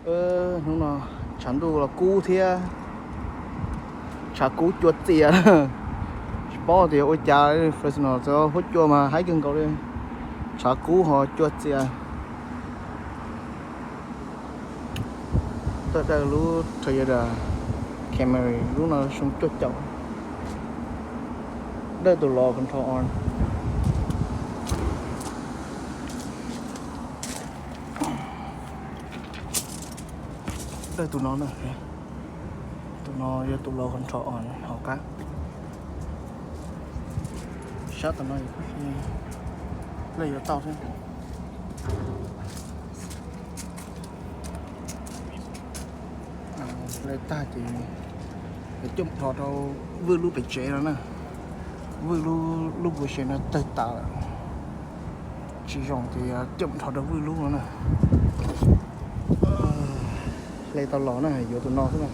Hnub no tshav ntuj los kub thiab, tshav kub cua txias. Tsis paub tias ua cas Fresno txawm huab cua mas haib kawg nkaus li. Tshav kub ho cua txias. Tuaj dawj lub Toyota Camry, lub no xyoo cuaj caum. Dawj tus los control arm. Dawj tus no na, tus no yog tus los control arm hauv qab. Sab tom no lawv yuav tau thiab. Hle tag ces coj mus dhos rau Vwj lub pem tsev no na. Vwj lub, lub pem tsev no tawg tas lawm, tsis zoo ces coj mus dhos rau Vwj lub no na. Hle tau los na, yuav tus no xwb na.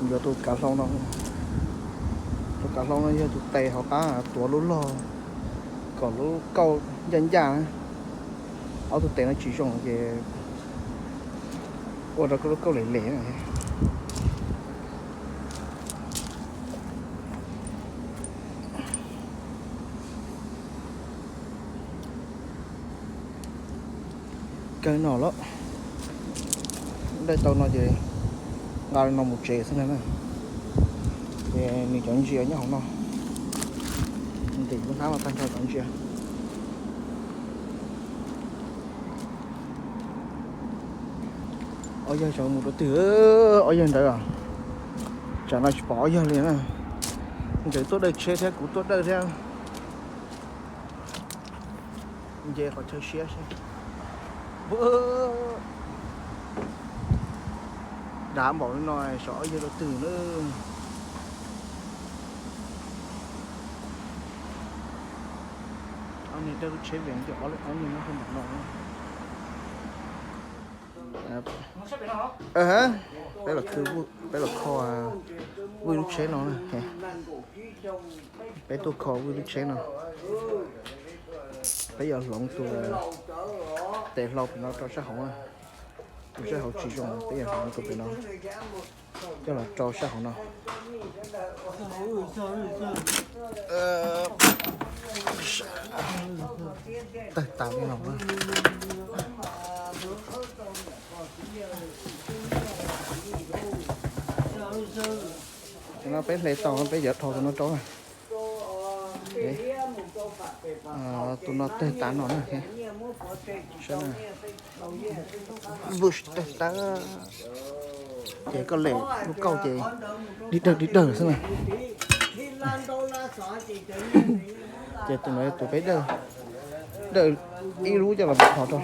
Yuav tus kav hlau no. Tus kav hlau no yog tus tes hauv qab tuav lub log kom lub kauj ncaj ncaj. Ob tug tes no tsis zoo ces ua rau koj lub kauj lem lem. Kawg no lawm, dawj tau no ces nqa li no mus tsev xwb na. Ces nws cov ntsia nyob hauv no, ntim lub hnab no tag nrho cov ntsia. Ob yawg saum mus rau twg, ob yawg ntawd. Tsam no tsis pom ob yawg li na. Nkawd tuaj dawj tsheb thiab kuv tuaj dawj thiab. Nce qhov chaw siab seb. Dav npaum li no saum ob yawg rau twg na. Ob niag dawj lub tsheb vim tias ob niag nyob hauv nram no. Peb los, peb los kho Vwj lub tsheb no na. Peb tuaj kho Vwj lub tsheb no. Peb yuav hloov tus tes hlau pem no rau sab hauv. Tus sab hauv tsis zoo, peb yuav hloov tus pem no coj los rau sab hauv no. Tawg tas li no. Tus no peb hle tau, peb yuav dhos tus no rau na. Tus no tawg tas no na. Vwj tawg tas. Ces koj lem lub kauj ces dig dawg dig dawg xwb na. Ces tus no yog tus peb dawj, dawj ib lub coj los dhos rau.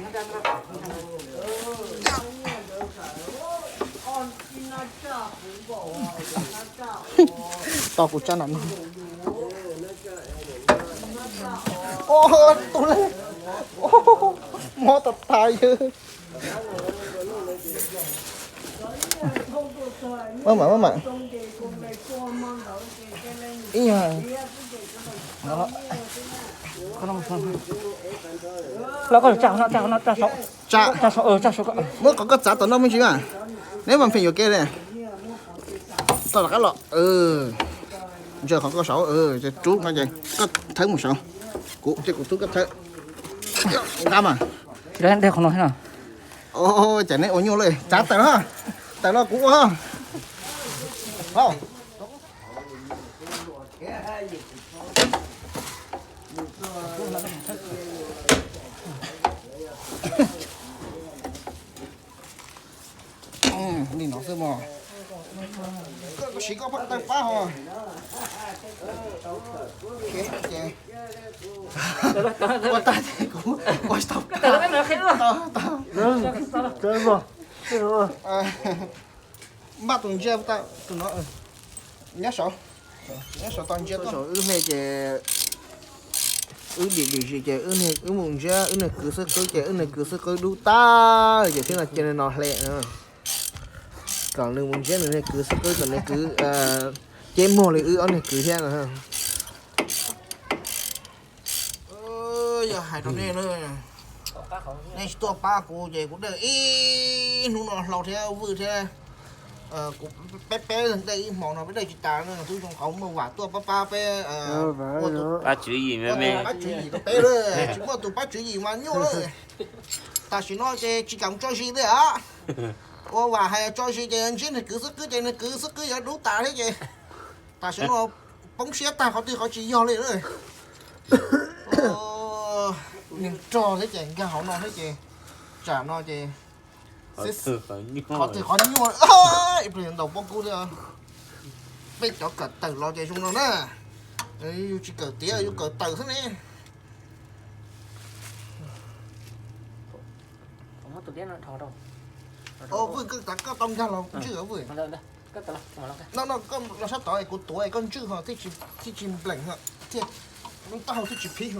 Tau kuv tsab nram no. Tus mob tas tas yawg. Maj mam, maj mam. Ib nyuag los koj tsa, tsa, tsa, tsa saum, tsa saum. Muab qhov koj txav tom no me ntsis mas. Neb mas pheej yuam kev li. Tau rov qab los. Ntsaws qhov koj saud, rub no ces koj thawb mus saud. Kuv ces kuv tub koj thawb. Nqa mas. Tsis tau de qhov no thiab no. Cas neb ua nyuaj li, tsav tawm los, tawm los kuv ua. Li no xwb mog. Koj siv koj pab tawg pab ho. Ces ua tag ces kuv ua tsis tau. Tau, tau. Npaj tus ntsia, tus no nyob saud, nyob saud tos ntsia tuaj. Wb hle ces wb dim dim zis ces wb mus ntsiab wb niag kwv xwb qwb ces wb niag kwv xwb qwb dub tag ces thiab no cia li no hle. Kom nws mus ntsiab nws niag kwv xwb qwb kom nws kwv ceb muag li wb ob niag kwv thiab no. Yog hais rau nej, nej tsis tuaj pab kuv ces kuv dawj ib Ib hnub no Hlau thiab Vwj thiab kuv peb peb leeg dej ib hmo no peb dej tsis tas, tub zoo qhov muaj Vam tuaj pab pab peb, pab tswv yim me me, pab tswv yim rau peb lawm, tsis muaj tus pab tswv yim mas nyuaj lawm. Tam sim no ces tsis kam tso zis li a. Ua Vam hais tso zis ces ntsib nws kwv xub qwb ces nws kwv xub qwb yuav dub tas thiab ces tam sim no poob siab tag qhov twg qhov tsis yog li lawm. Niag rog thiab ces nkag hauv no thiab ces tsam no ces qhov twg qhov nyuaj, ib pliag ntaus pob kub thiab. Peb cov kawm tawm los ces zoo no na, yus tsis kawm tiav yus kawm tawm xwb ne. Vwj, koj tas koj tau nkag los ntswj Vwj. No no, koj los sab tod kuv tuav koj ntswj ho thiaj tsis npleem, thiaj lub taub hau thiaj tsis phib.